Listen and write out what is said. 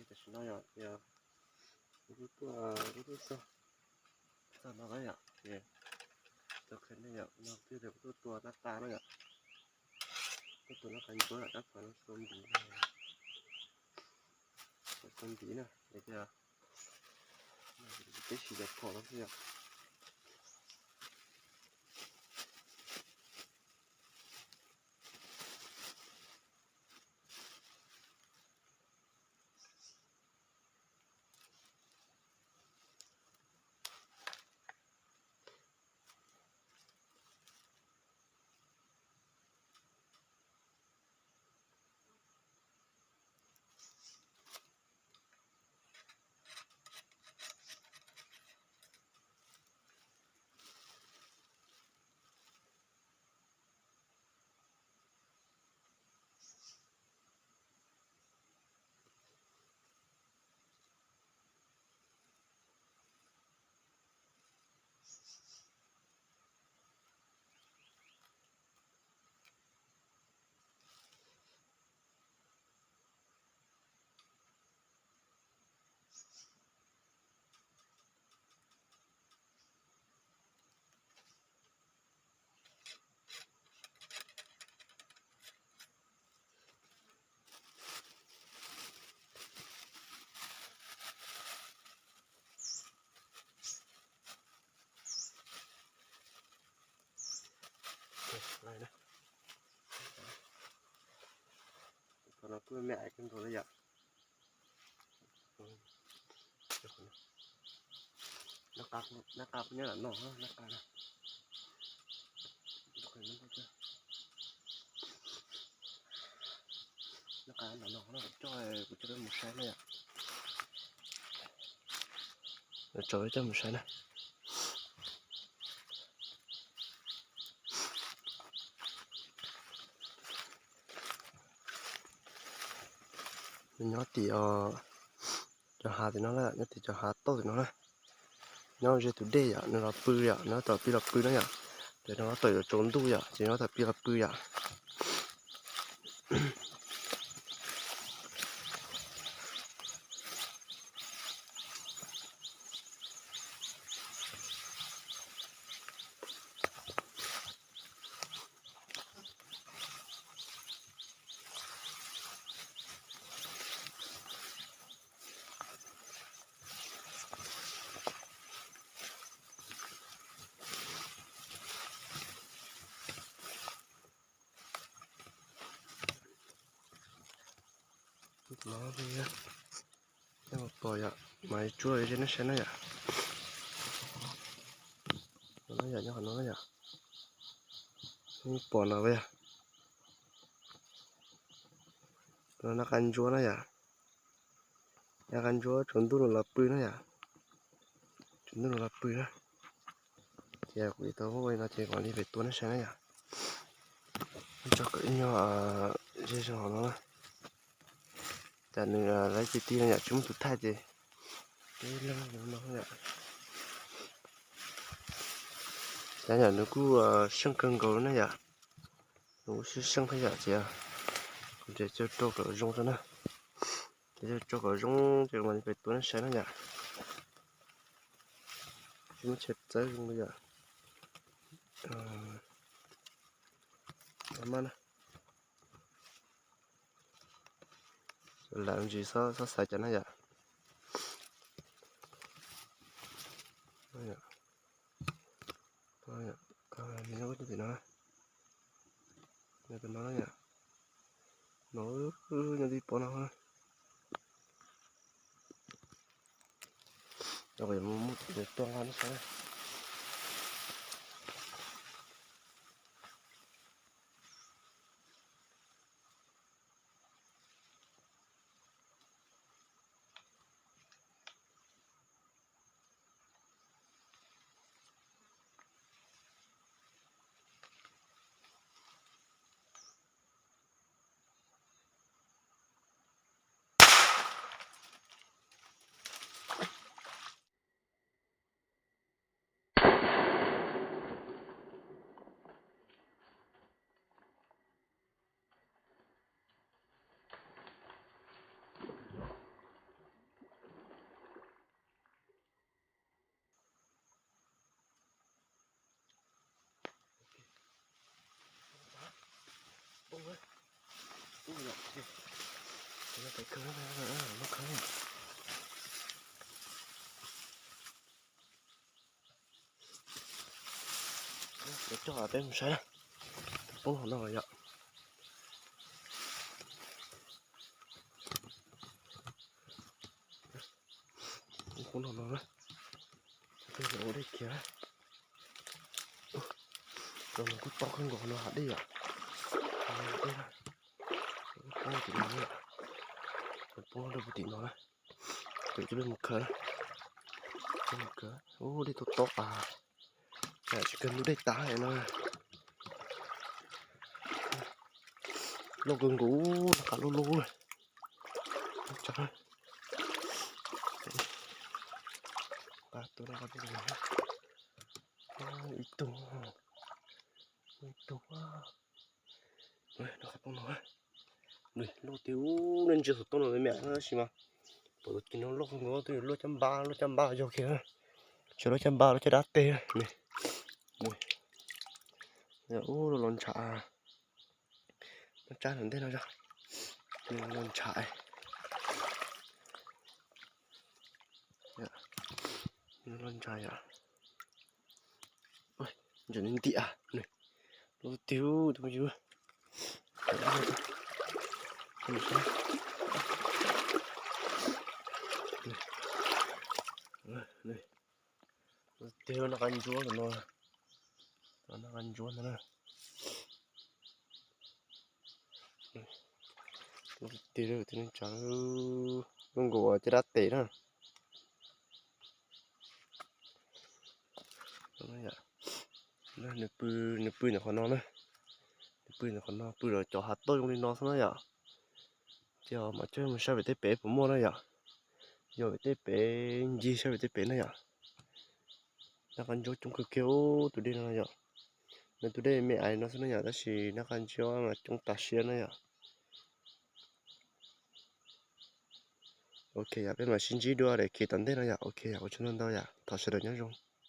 Tam sim no yom, kuv tuaj, kuv tuaj txog, txog no na yom, ces tau qhia nej yom, no twb tias kuv tuaj tua nab qa na yom, tuaj tua nab qa ntsuab yom, rab phom no tau ntiv, tau ntiv na, es tias peb sim cov phom no xwb yom. Qhov no kuj me ais kawg nkaus li yom. Nab qa kuj nyob lam no, nab qa no. Nab qa lam no, coj kuv coj peb mus saib na yom. Tso peb coj mus saib na. Nws nyob tim cov hav tim no na, nyob tim cov hav tauj tim no na. Nyob ze tus dej yom, nws los pw yom, nws tab tom pib los pw na yom. Ces nws tab tom yuav tsaus ntuj yom, ces nws tab tom pib los pw yom. Nej puas pom yom, mas tsuab ze neb saib na yom. No yom, nyob qhov no na yom. Pom no yom. Nab qa ntsuab na yom. Nab qa ntsuab tsaus ntuj no los pw na yom. Tsaus ntuj no los pw na. Ces kuv tau muab ua li no ces mam li pem tua neb saib na yom. Tso kom ib nyuag ze zoo hauv no na. Cas nws lawv ci ti no yom, tsis muaj tus thaij ces peb leeg no yom. Cas yom, nws kuj seej kawg nkaus na yom. Nws kuj seej seej thiab yom, ces kuv ces coj rau kom zoo rau na. Ces coj rau kom zoo ces mam li pem tua neb saib na yom. Tsis muaj tsheb txawb zoo li yom. Mas na, lam ntsis xob xaiv cov na yom. Nyob tim no, nyob tim no na yom. No, nyob tim pov no. Tua nqa no saib. Coj peb mus saib na. Tus poob hauv no yom. Poob hauv no na. Peb mus ua dej kiag na. Los nws kuj tob kawg nkaus no hav dej yom. Poob tim no, poob rau tim no na. Peb mus khaws, mus khaws. Ub, dej tob tob as. Tsis kawg ntug dej tag no. Loj kawg nkaus, qab loj loj. Ib tug, ib tug. Loj tiag, nej ntsia saum toj no me me tab sis mas pom tus ci no loj kawg nkaus, twb yuav luaj caj npab, luaj caj npab yog kiag. Tsis luaj caj npab, luaj caj dab teg. Ub, los ntshav. Noj tsab ntawm ntej no yog, los ntshav. Los ntshav yom. Ntsaum ntiam, loj tiag tus phooj ywg. Tiag, noj qab ntsuab no, noj qab ntsuab no na. Tiag, tiag, loj nkaus caj dab tes na. Nws pw, nws pw ntawm qhov no na. Nws pw ntawm qhov no, pw los cov hav toj zoo li no xwb na yom. Ces mam coj mus saib pem tej pem puas muaj na yom. Yog pem tej pem ncig saib pem tej pem na yom. Noj qab ntsuab coob kawg kiag tus dej no yom. Nws tus dej me ais no xwb na yom, tab sis noj qab ntsuab mas coob tas siab na yom. Ok yom, peb mam sib ntsib dua daim khiv tom ntej no yom. Ok yom, ua tsaug ntau ntau yom, thov sawv daws nyob zoo.